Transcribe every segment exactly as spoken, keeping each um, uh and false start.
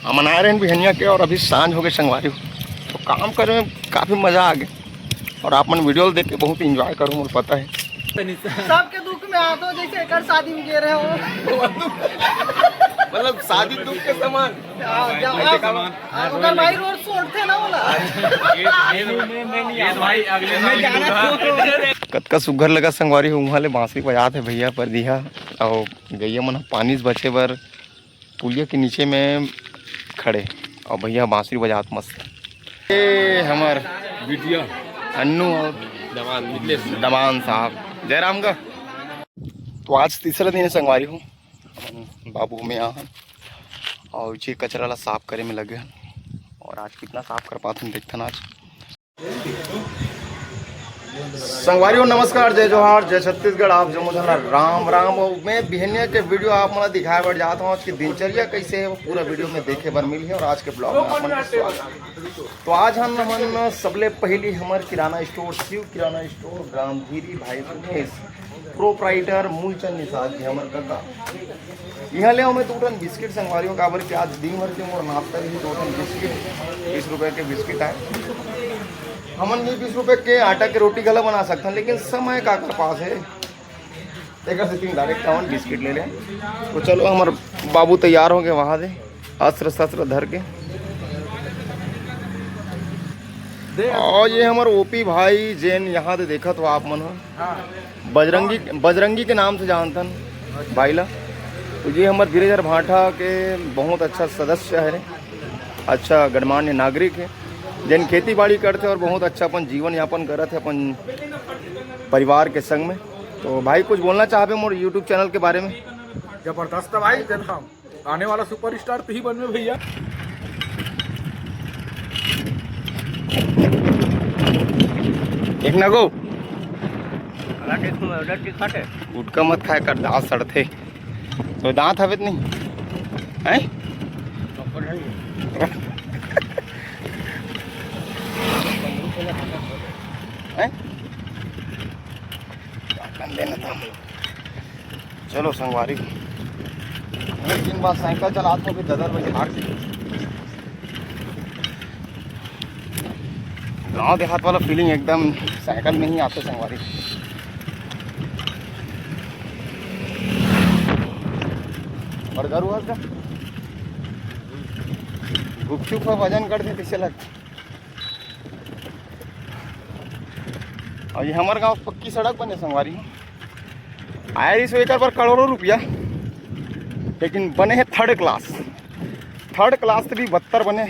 हमन आए रहेन बिहनिया के और अभी सांझ हो गए संगवारी हो, तो काम करे में काफ़ी मज़ा आ गया और आप मन वीडियो देख के बहुत इंजॉय करो, मुझे पता है। सबके दुख में हाथ हो जैसे एकर शादी में गे रहे हो। मतलब शादी दुख के समान। हाँ, जा, हाँ, ओकर भाई रोज छोड़ते ना बोला। ये भाई अगले साल कतका सुग्घर लगा संगवारी हो, उहाँ ले बांसुरी बजात हे भैया परदिहा, अउ गैया मन ह पानी से बचे बर पुलिया के नीचे में खड़े, अउ भैया बांसुरी बजात मस्त। ए हमर बिटिया अन्नू अउ दमान मिथलेश। दमान साहब जयराम का। तो आज तीसरा दिन है संगवारी हो, बाबू में यहाँ और ये कचरा ला साफ करे में लगे हैं और आज कितना साफ कर पाते हैं देखते हैं आज। संगवारी हो नमस्कार, जय जोहार, जय छत्तीसगढ़। आप जम्मो झन ला राम राम। और मैं बिहनिया के वीडियो आप मन ला दिखाए बर जात हूँ, आज की दिनचर्या कैसे है वो पूरा वीडियो में देखे बर मिलही और आज के ब्लॉग में आप मन के स्वागत है। तो आज हम हमन सबले पहली हमर किराना स्टोर, शिव किराना स्टोर, गांधीरी भाई सुनेश, प्रोप्राइटर मूलचंद निषाद जी हमर कका। इहाँ ले हमें दो ठन बिस्किट संगवारी हो, काबर कि आज दिन भर के मोर नाश्ता रही, दो ठन बिस्किट, बीस रुपए के बिस्किट आए। हमन भी बीस रुपए के आटा के रोटी घला बना सकथन, लेकिन समय काकर पास है, एकर सेती डायरेक्ट हमन बिस्किट ले लेन। तो चलो, हमर बाबू तैयार हो गए वहाँ दे, अस्त्र शस्त्र धर के। और ये हमर ओपी भाई जेन यहाँ दे देखत हो आप मन हो, हाँ। बजरंगी, बजरंगी के नाम से जानथन भाई ला। तो ये हमर गिरिधर भाटा के बहुत अच्छा सदस्य है, अच्छा गणमान्य नागरिक है, जेन खेती बाड़ी करथे और बहुत अच्छा अपन जीवन यापन करत है अपन परिवार के संग में। तो भाई कुछ बोलना चाहबे मोर YouTube चैनल के बारे में? जबरदस्त है भाई, जन हम आने वाला सुपरस्टार तो ही बनबे भैया। एक ना गो। गुटखा मत खाए कर, दांत सड़थे। तो दांत हवे त नहीं? हैं? हैं? चलो संगवारी, एक दिन बाद साइकिल चलात हो, फिर ददर बजे हार से। गांव देहात वाला फीलिंग एकदम साइकिल में ही आते संगवारी। और गरु हर का गुपचुप का वजन कर दे, कैसे लगता? और ये हमारे गांव पक्की सड़क बने संगवारी, आए रहिस एकर बर करोड़ों रुपया, लेकिन बने है थर्ड क्लास। थर्ड क्लास तो भी बदतर बने,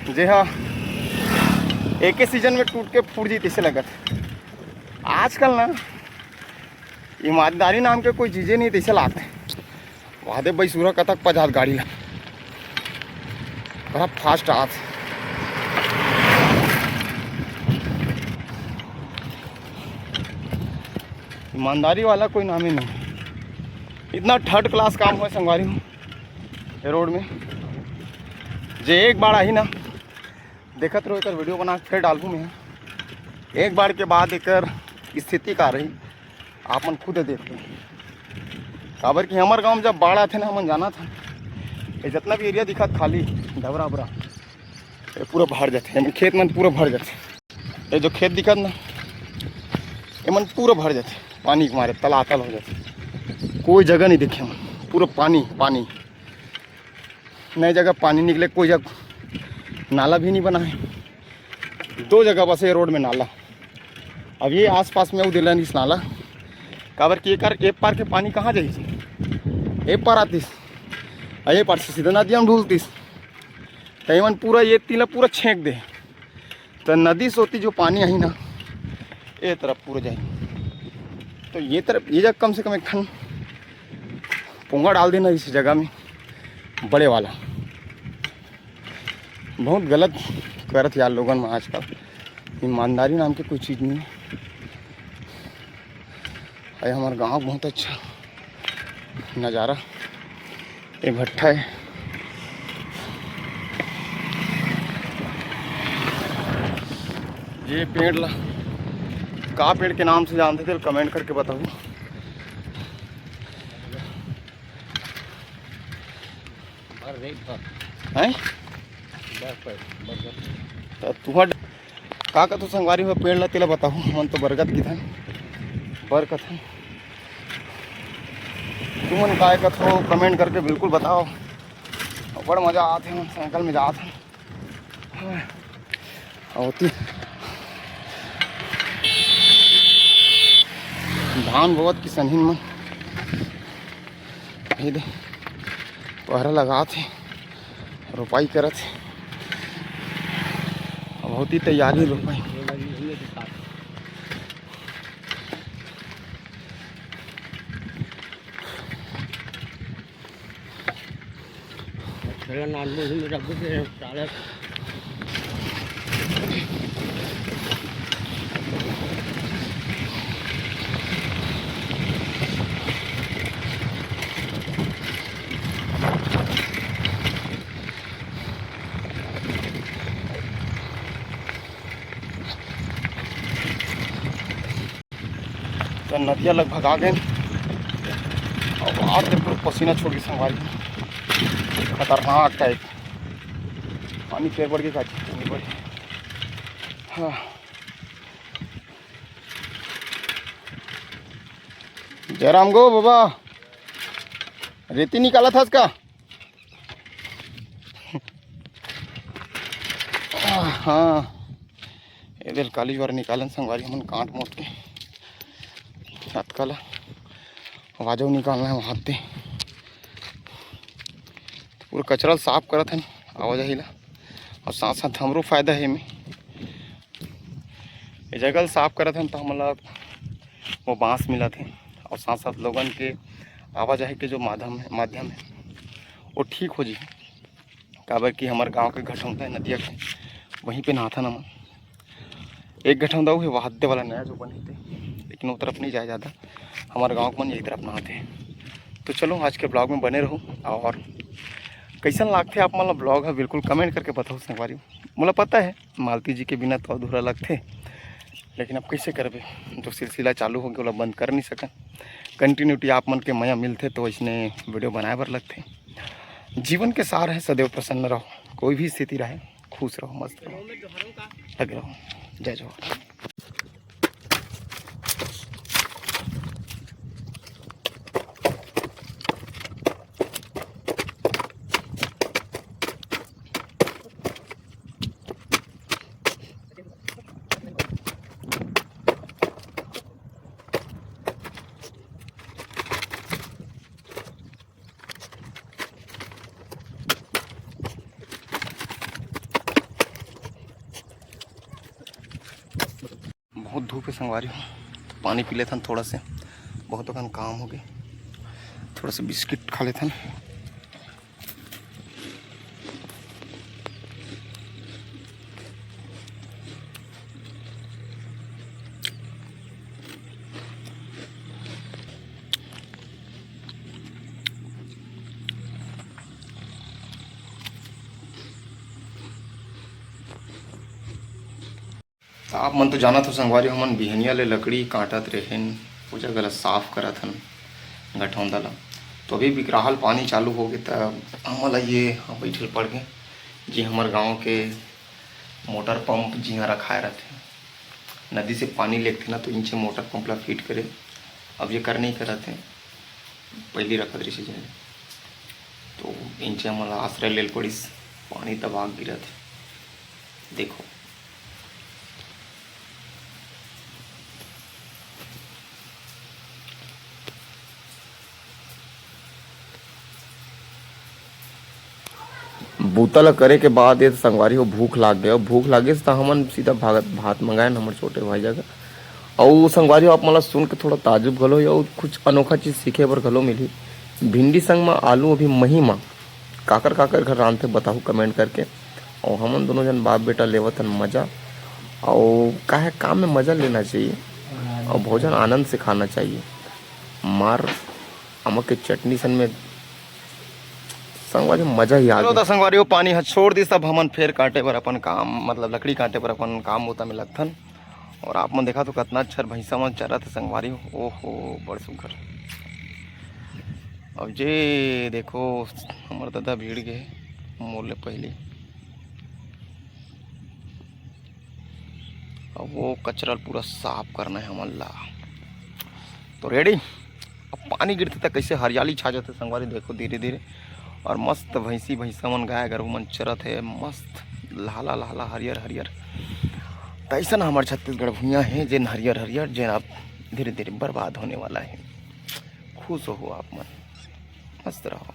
जे हा एके सीजन में टूट के फूट जी तैसे लगत। आजकल ना ईमानदारी नाम के कोई चीजें नहीं तैसे लागथे। वादे भाई सूरा कतक पजात गाड़ी ला, बड़ा फास्ट आत। ईमानदारी वाला कोई नाम ही नहीं। इतना थर्ड क्लास काम हुआ संगवारी हूँ ये रोड में, जे एक बार आही ना, देखत रहो, एकर वीडियो बना के फिर डालूँ मैं। एक बार के बाद एकर स्थिति का रही, आप मन खुद देख लो। काबर कि हमर गांव में जब बाढ़ आथे ना, हमन जाना था, ये जितना भी एरिया दिखत खाली डबरा अबरा, ये पूरा भर जाथे, हमर खेत मन पूरा भर जाथे। ये जो खेत दिखत ना, ये मन पूरा भर जाथे, पानी के मारे तलातल हो जाथे, कोई जगह नहीं दिखे हमन, पूरा पानी पानी। नई जगह पानी निकले, कोई जगह नाला भी नहीं बना है। दो जगह बस ये रोड में नाला। अब ये आसपास में उदेलन इस नाला, काबर कि एकर ए पार के पानी कहाँ जाही? ए पार आतिस, आ ए पार से सीधा नदिया में ढुलतिस। त एमन पूरा ये तीला पूरा छेंक दे, त नदी से होती जो पानी आही ना, ए तरफ पूरा जाही। तो ये तरफ, ये जगह कम से कम एक ठन पोंगा डाल देना इस जगह में, बड़े वाला। बहुत गलत करत यार लोगन में आजकल, ईमानदारी नाम के कोई चीज़ नहीं है। अरे हमारे गांव बहुत अच्छा नज़ारा, ये भट्ठा है। ये पेड़ ला का पेड़ के नाम से जानते थे, कमेंट करके बताओ। हैं? त तुहर का कथो संगवारी हो, पेड़ ला तेला बताहू, हमन तो बरगद किथन, बर कथन। तुमन काय कथो, कमेंट करके बिल्कुल बताओ। बड़ मजा आथे, हमन साइकिल में जात हन। अउ ओती धान बोवत किसनहिन मन, ये दे, पहरा लगात हे, रोपाई करत हे। अब होती तैयारी रोपाई। त नदिया लगभग आ गए। अब आज तो पूरा पसीना छोड़ के संगवारी, खतरनाक टाइप। पानी फेर बढ़ के का चीज नहीं बढ़। हाँ। जयराम गो बाबा, रेती निकालत हस का? हाँ, ये दे ल काली ज्वार निकालन संगवारी हमन काट मोट के। अतका ला वाजो निकालना है वहाँ ते। पूरा कचरा ल साफ करत हन आवाजाही ला, और साथ साथ हमरो फायदा है एमे। ये जगह ल साफ करत हन तो हमन ला वो बांस मिलत हे, और साथ साथ लोगन के आवाजाही के जो माध्यम है, माध्यम है, वो ठीक हो जी। काबर कि हमर गांव के घटौंदा है नदिया के, वहीं पे नहाथन हमन। एक घटौंदा वो है वहादे वाला नया जो बने थे, लेकिन वो तरफ नहीं जाए ज़्यादा। हमर गांव के मन यही तरफ नहाते हैं। तो चलो, आज के ब्लॉग में बने रहो, और कैसन लागथे आप मन ला ब्लॉग है, बिल्कुल कमेंट करके बताओ संगवारी। मोला पता है मालती जी के बिना तो अधूरा लगथे, लेकिन अब कैसे करबे, जो सिलसिला चालू हो गया, ओला बंद कर नहीं सकन। कंटिन्यूटी आप मन के मया मिलथे तो इसने वीडियो बनाए बर लगथे। जीवन के सार है सदैव प्रसन्न रहो, कोई भी स्थिति रहे, खुश रहो, मस्त रहो, लगे रहो। जय जोहार। बहुत धूप है संगवारी हो, तो पानी पी लेथन थोड़ा से, बहुत अकन काम हो गए, थोड़ा सा बिस्किट खा लेथन। आप मन तो जानत हो संगवारी, हमन बिहनिया ले लकड़ी काटत रहेन, वो जगह ला साफ करत हन, गठौंदा ला। तो अभी बिकराहल पानी चालू हो गे, त हमन ला ये बैठल पड़ गे, जी हमर गांव के मोटर पंप जिहां रखाए रथे, नदी से पानी लेगथे ना, तो इंचे मोटर पंप ला फिट करे। अब ये कर नहीं करत हे, पहली रखत रहिसे जे, तो इंचे हमन ला आश्रय लेल पड़िस, पानी दबा गिरत हे। देखो, बूता ल करे के बाद ये संगवारी हो भूख लाग गए, भूख लागिस त हमन सीधा भागत भात मंगायन हमर छोटे भाई जगह। अउ संगवारी हो, आप मन ल सुन के थोड़ा ताजुब घलो होही अउ कुछ अनोखा चीज सीखे बर घलो मिलही। भिंडी संग म आलू अभी मही म काकर काकर घर रांधथे बताहू कमेंट करके। अउ हमन दोनों जन बाप बेटा लेवत हन मजा। अउ काहे काम में मजा लेना चाहिए अउ भोजन आनंद से खाना चाहिए। मार अमक के चटनी सन में संगवारी मजा ही आ चलो गया। त संगवारी हो, पानी ह छोड़ दिस, अब हमन फेर काटे बर अपन काम, मतलब लकड़ी काटे बर अपन काम बूता में लगथन। और आप मन देखा तो कितना अच्छा भैंसा मन चरत हे संगवारी हो। ओहो, बड़ सुघर। अब जे देखो, हमर दादा भीड़ गे मोर ले पहिली। अब वो कचरा ल पूरा साफ करना है हमन ला। तो रेडी, अब पानी गिरथे त कैसे हरियाली छा जाथे संगवारी। देखो धीरे धीरे, और मस्त भैंसी भैंसा मन, गाय गरु मन चरत हे, मस्त लहला लहला हरियर हरियर। तैसन हमर छत्तीसगढ़ भुइयां हे, जेन हरियर हरियर, जेन अब धीरे धीरे बर्बाद होने वाला है। खुश हो आप मन, मस्त रहो।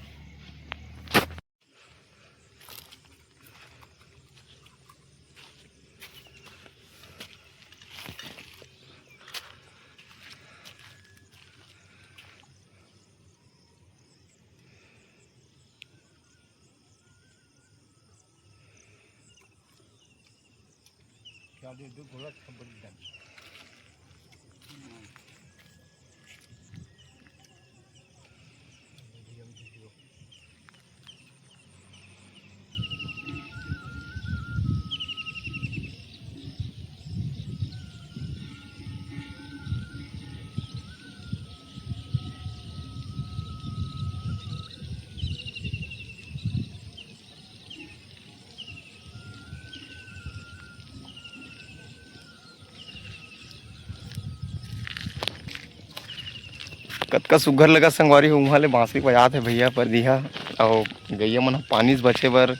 कतका सुग्घर लगा संगवारी हो, उहाँ ले बांसुरी बजात हे भैया परदिहा, अउ गैया मन ह पानी से बचे बर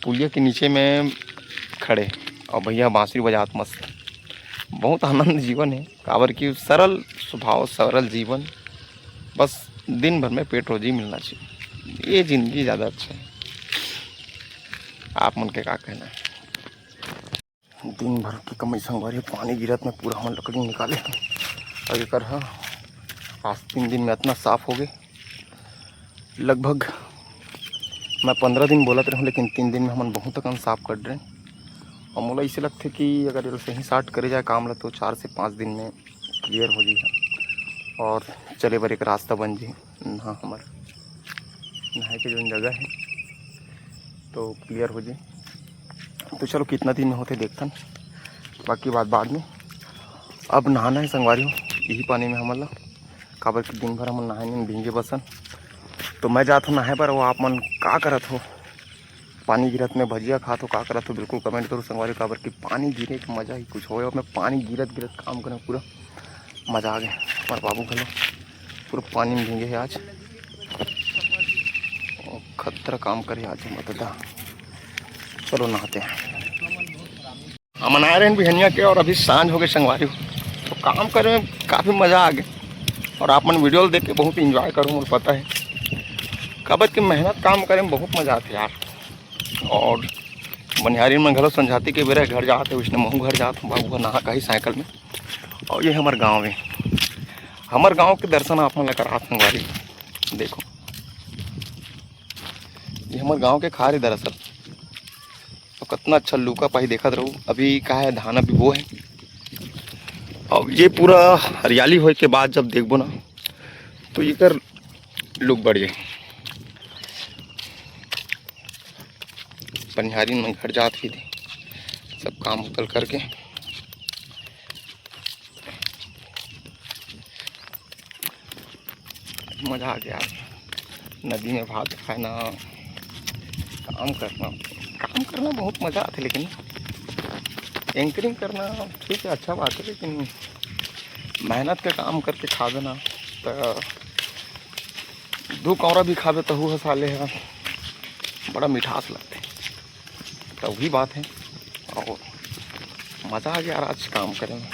पुलिया के नीचे में खड़े, अउ भैया बांसुरी बजात मस्त। बहुत आनंद जीवन है, काबर कि सरल स्वभाव, सरल जीवन, बस दिन भर में पेट रोजी मिलना चाहिए, ये जिंदगी ज़्यादा अच्छा है। आप मन के का कहना है? दिन भर के कमाई संगवारी, पानी गिरत में पूरा हमन लकड़ी निकाले हन। अउ एकर ह आज तीन दिन में इतना साफ हो गए, लगभग मैं पंद्रह दिन बोलत रहूँ, लेकिन तीन दिन में हमन बहुत अकन साफ कर डरेन। अउ मोला इसे लगथे कि अगर ये सही साट करे जाए काम ला, तो चार से पाँच दिन में क्लियर हो जाही अउ चले बर एक रास्ता बन जाही। नहा हमर नहाए के जोन जगह है, तो क्लियर हो जाए। तो चलो, कितना दिन में होथे देखथन, बाकी बात बाद में। अब नहाना है संगवारी हो, यही पानी में हमन ला, काबर कि दिन भर हमन नहाए नहीं, भींगे बसन। तो मैं जात हूँ नहाए बर, वो आप मन का करत हो, पानी गिरत में भजिया खात हो, का करत हो, बिल्कुल कमेंट करो संगवारी, काबर कि पानी गिरे के मजा ही कुछ होय। और मैं पानी गिरत गिरत काम करें, पूरा मजा आ गया। हमारे बाबू घलो पूरा पानी में भींगे है आज, खतरा काम करे आज, मत दा। चलो नहाते हैं। हमन आए रहे बिहनिया के और अभी सांझ हो गए संगवारी हो, तो काम करे में काफ़ी मज़ा आ गए। और आप मन वीडियो देख के बहुत इंजॉय करो, मुझे पता है, काबर कि मेहनत काम करे में बहुत मज़ा आथे यार। और बनिहारी मन घलो संझाती के बेरा घर जात है, उसने महू घर जात हूँ, बाबू घर नहा कही साइकिल में। और ये हमारे गाँव है, हमारे गाँव के दर्शन आप मन ला करा संगवारी। देखो, ये हमारे गाँव के खार है दरअसल। तो कितना अच्छा लुका पाही देखत रहू। अभी का है, धान अभी बो है। अब ये पूरा हरियाली होए के बाद जब देखबो ना, तो एकर लुक बढ़ जाए। पनिहारी मन घर जात ही दे, सब काम होतल करके। मज़ा आ गया यार, नदी में भात खाना, काम करना। काम करना बहुत मज़ा आथे, लेकिन एंकरिंग करना ठीक है, अच्छा बात है, लेकिन मेहनत के काम करके खाबे ना, तो दू कौरा भी खाबे, तहू ह साले ह बड़ा मिठास लगथे। तो वही बात है। और मज़ा आ गया यार आज काम करे में।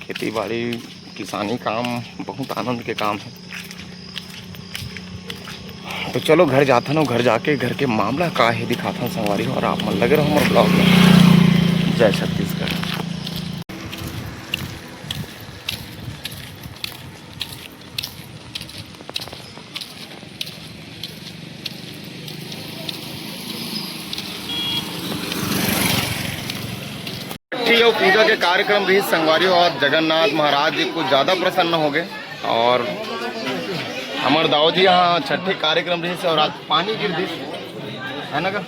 खेती बाड़ी, किसानी काम बहुत आनंद के काम है। तो चलो घर जाथन, और घर जाके घर के मामला का है दिखाथन संगवारी हो, और आप मन लगे रहो हमारे ब्लॉग में। जय छत्तीसगढ़। छठी अउ पूजा के कार्यक्रम रहिस संगवारी हो, और जगन्नाथ महाराज जी कुछ ज़्यादा प्रसन्न हो गए। और हमर दाऊ जी यहाँ छठी कार्यक्रम रहिस और आज पानी गिर दिस, है ना का?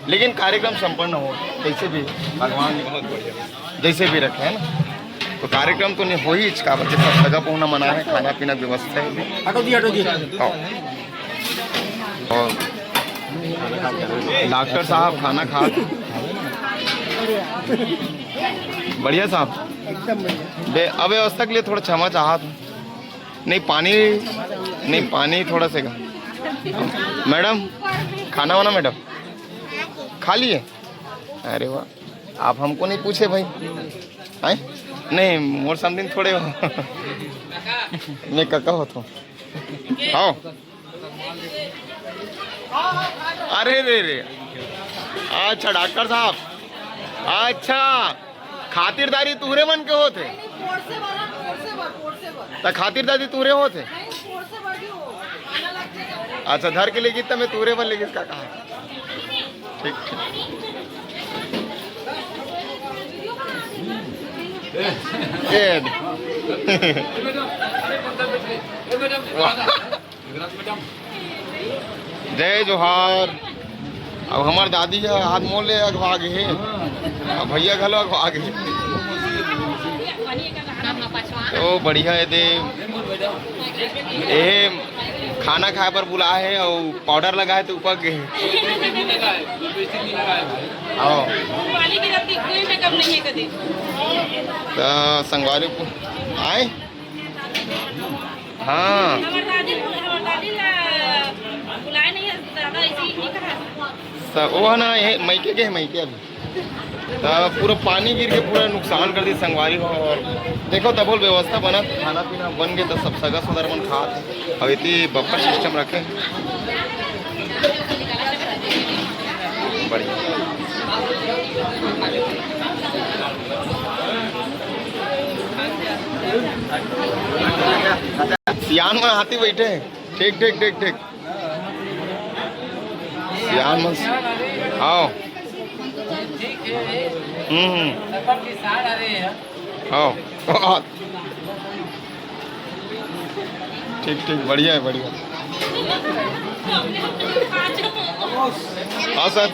लेकिन कार्यक्रम संपन्न हो, कैसे भी भगवान बहुत बढ़िया, जैसे भी रखे, है ना। तो कार्यक्रम तो नहीं होही, इसका वजह से सगा पहुना मना है, खाना पीना व्यवस्था है। हटो जी, हटो जी। हाँ। और डॉक्टर साहब खाना खा, बढ़िया साहब। एकदम बढ़िया। बे-, अव्यवस्था के लिए थोड़ा क्षमा चाहत हूँ। नहीं पानी, नहीं पानी थोड़ा से का। मैडम, खाना वाना मैडम खा लिए? अरे वाह, आप हमको नहीं पूछे भाई। आए? नहीं, मोर समथिंग थोड़े हो। मैं कका होत हूँ। आओ। अरे रे रे, अच्छा डॉक्टर साहब, अच्छा, खातिरदारी तुहरे मन के होत हे। त खातिरदारी तुहरे होत हे। अच्छा, धर के लेगी त मैं तुहरे बर लेगी का कहा। ठीक, ठीक। ए, वाह। जय जोहार। अब हमार दादी ह हाथ मोड़ ले अगवा गे हे, अब भैया घलो अगवा गे हे। तो बढ़िया है दे, ए खाना खाए बर बुलाए हे अउ पाउडर लगाए तो उपक गे हे। आओ। त संगवारी पु-, आए। हाँ। हमर दादी, हमर दादी ला बुलाए नहीं है, दादा ऐसे ही नहीं कहा। त वो है ना, ये मइके के है, मइके अभी। त पूरा पानी गिर के पूरा नुकसान कर दी संगवारी हो। और देखो तब बोल व्यवस्था बना, खाना पीना बन गए तो सब सगा सोदर मन खात। अब इतनी बफर सिस्टम रखे। बढ़िया। सियान मन हाथी बैठे हैं। ठीक, ठीक, ठीक, ठीक। सियान मन। आओ। हम्म, हम्म। आओ। ठीक, ठीक, बढ़िया है, बढ़िया। हाँ सर,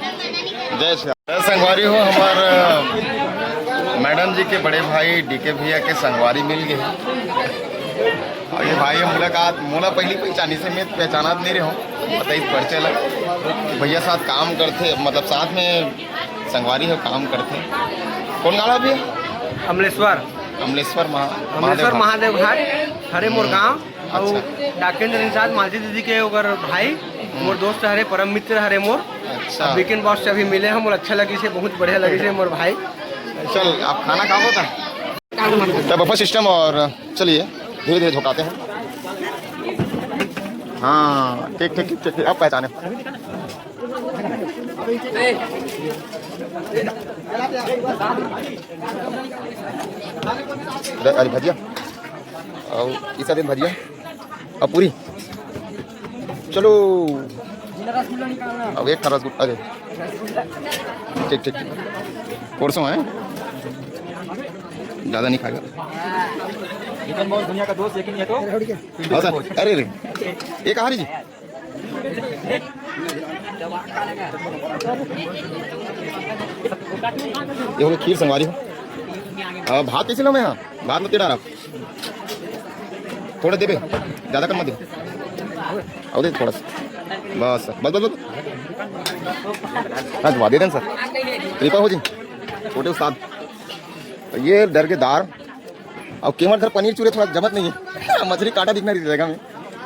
जय श्री राम। संगवारी हो, हमार, अ, मैडम जी के बड़े भाई डीके भैया के संगवारी मिल गए। और ये भाई, हम मुलाकात, मोला पहली पहचानी से मैं पहचानत नहीं रहे हूँ, पता ही परिचय लग। भैया साथ काम करते, मतलब साथ में संगवारी हो काम करते। कौन गाँव है भैया? अमलेश्वर। अमलेश्वर महा-, अमलेश्वर महादेव घाट। महादेव घाट, हरे मोर हम्म। गांव। अउ अच्छा। डाकेंद्र निषाद मालती दीदी के ओकर भाई, हम्म। मोर दोस्त हरे, परम मित्र हरे मोर। अच्छा। अब वीकेंड बॉस से अभी मिले हम, मोर अच्छा लगी से, बहुत बढ़िया लगी से मोर भाई। चल, आप खाना खाबो ता? तब बफर सिस्टम और चलिए, धीरे-धीरे झोंकाते हैं। हाँ, ठीक, ठीक, ठीक, ठीक, अब पहचाने। अरे भजिया, और इस दिन भजिया, और पूरी। चलो, अब एक ठा रसगुल्ला, अरे, ठीक, ठीक, ठीक। परसों है, ज़्यादा नहीं खाएगा। लेकिन बहुत दुनिया का दोस्त, लेकिन ये तो हाँ सर, अरे रे, ये कहाँ रही जी? ये हो गया खीर संगवारी हो। आ, भात कैसे लो मैं यहाँ? भात मत डाल आप। थोड़ा देबे, ज़्यादा कम मत दे। और दे थोड़ा सा। बस सर, बस, बस, बस। हाँ, दबा दे दें सर। कृपा हो जी, छोटे उस्ताद। ये डर के दार। अब केवल घर पनीर चूरे थोड़ा जमत नहीं है। मछली कांटा दिखना रही रहेगा में।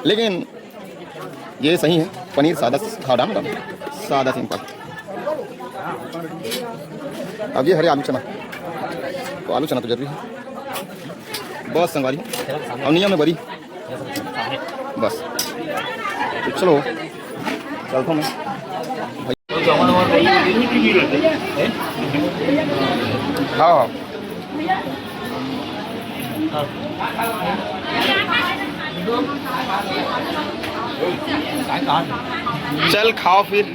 लेकिन ये सही है, पनीर सादा, सादा, मतलब, सादा सिंपल। अब ये हरे आलू चना, तो आलू चना तो जरूरी है। बस संगवारी, और नियम है बड़ी। बस, तो चलो, चलता हूँ मैं। हाँ, हाँ। चल खाओ फिर।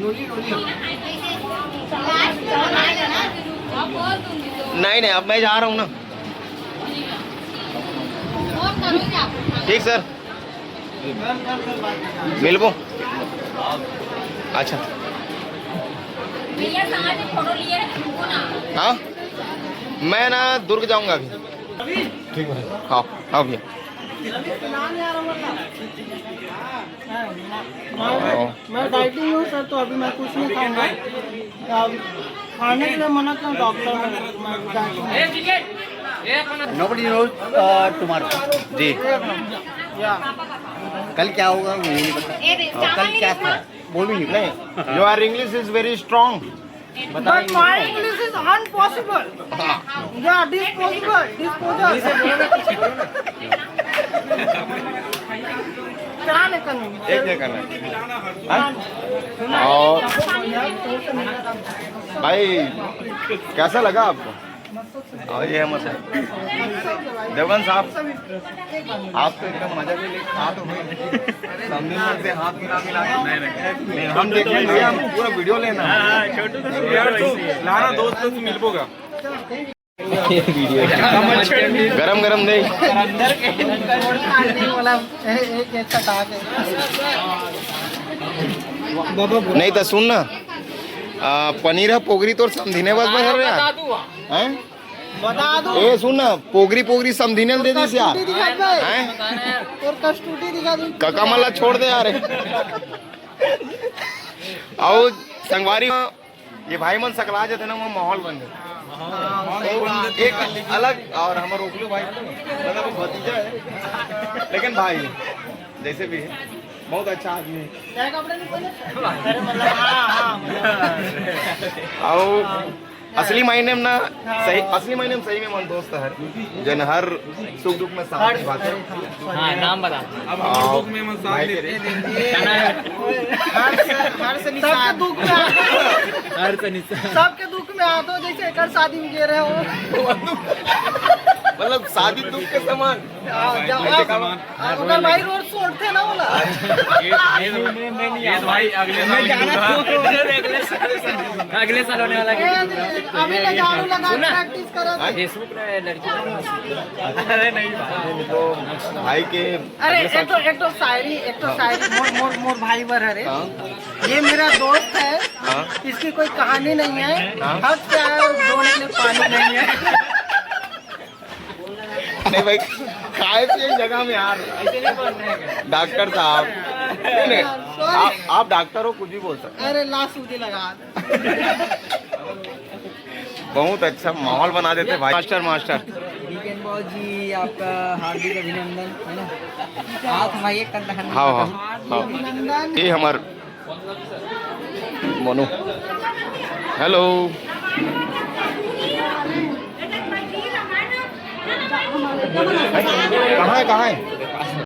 नहीं, नहीं, अब मैं जा रहा हूँ ना। ठीक सर, मिलबो। अच्छा, हाँ, मैं ना दुर्ग जाऊंगा अभी। ठीक है, खाओ, खाओ भैया। मैं, मैं डाइटिंग हूँ सर, तो अभी मैं कुछ नहीं खाऊंगा। अब खाने के लिए मना किया डॉक्टर ने, मैं डाइटिंग हूँ। Nobody knows, uh, tomorrow. जी। या। कल क्या होगा, मुझे नहीं पता। और कल क्या था, वो भी नहीं पता. नहीं, your English is very strong. But my English is impossible. Yeah, disposable, disposal. क्या नहीं करना? एक क्या करना है? हाँ? और भाई, कैसा लगा आपको? और ये मत है। देवगन साहब, आप तो एकदम मजा के लिए, आप तो भाई समझे से हाथ मिला मिला के। नहीं, नहीं। नहीं, हम देखेंगे, हम पूरा वीडियो लेना है। हाँ, छोटू तो यार, तू लाना दोस्त से मिलबोगा। गरम गरम दे। नहीं तो सुन ना, आ, पनीर है, पोगरी तोर समधिने बस बस यार। हैं? बता दो। ए, सुन ना, पोगरी, पोगरी समधिने ल दे दिस यार। कस्तूरी दिखा दे। हैं? तोर कस्तूरी दिखा दे। कका मन ला छोड़ दे यार। आओ संगवारी, ये भाई मन सकला जाते ना, वो माहौल बन जाता। तो एक अलग, और हमारे ओखलू भाई, मतलब वो भतीजा है, लेकिन भाई जैसे भी है, बहुत अच्छा आदमी है। अरे मतलब, हाँ, हाँ, मतलब। आओ, असली मायने में ना, सही, असली मायने में सही में मन दोस्त है, जन हर सुख दुख में साथ निभाते हैं। हाँ, नाम बता। अब हम आओ, दुख में मन साथ भाई दे रहे हैं। हर से, हर से सबके निशान। दुख में आ दो। हर से निशान। सबके दुख में आ दो, जैसे एक शादी में गे रहे हो। मतलब शादी दुख के समान। हाँ, जब भाई के आप समान। हाँ, ओकर भाई रोज छोड़ते ना बोला। ये, ये, ये भाई अगले साल मैं जाना मिलूंगा। अगले साल होने वाला है। अभी ले झाड़ू लगा सुन ना। Practice करो। हाँ? Facebook ना है लड़की। अरे नहीं भाई। तो भाई के अरे अगले साल एक तो, एक तो शायरी, एक तो शायरी मोर, मोर, मोर भाई बर हरे। हाँ। ये मेरा दोस्त है। हाँ। इसकी कोई कहानी नहीं है। हाँ। हंस क्या है और रोने के लिए पानी नहीं है। नहीं भाई, खाए पिए की जगह में यार। डॉक्टर साहब, नहीं, नहीं, आप, आप डॉक्टर हो, कुछ भी बोल सकते हो। अरे ला सूजी लगा दे। बहुत अच्छा माहौल बना देते भाई। Master, master. बीकेन बाबू जी, आपका हार्दिक अभिनंदन, है ना? आप हमारे एक कंधा हाँ, हाँ, हाँ। ये हमार मोनू, हेलो। कहाँ है, कहाँ है?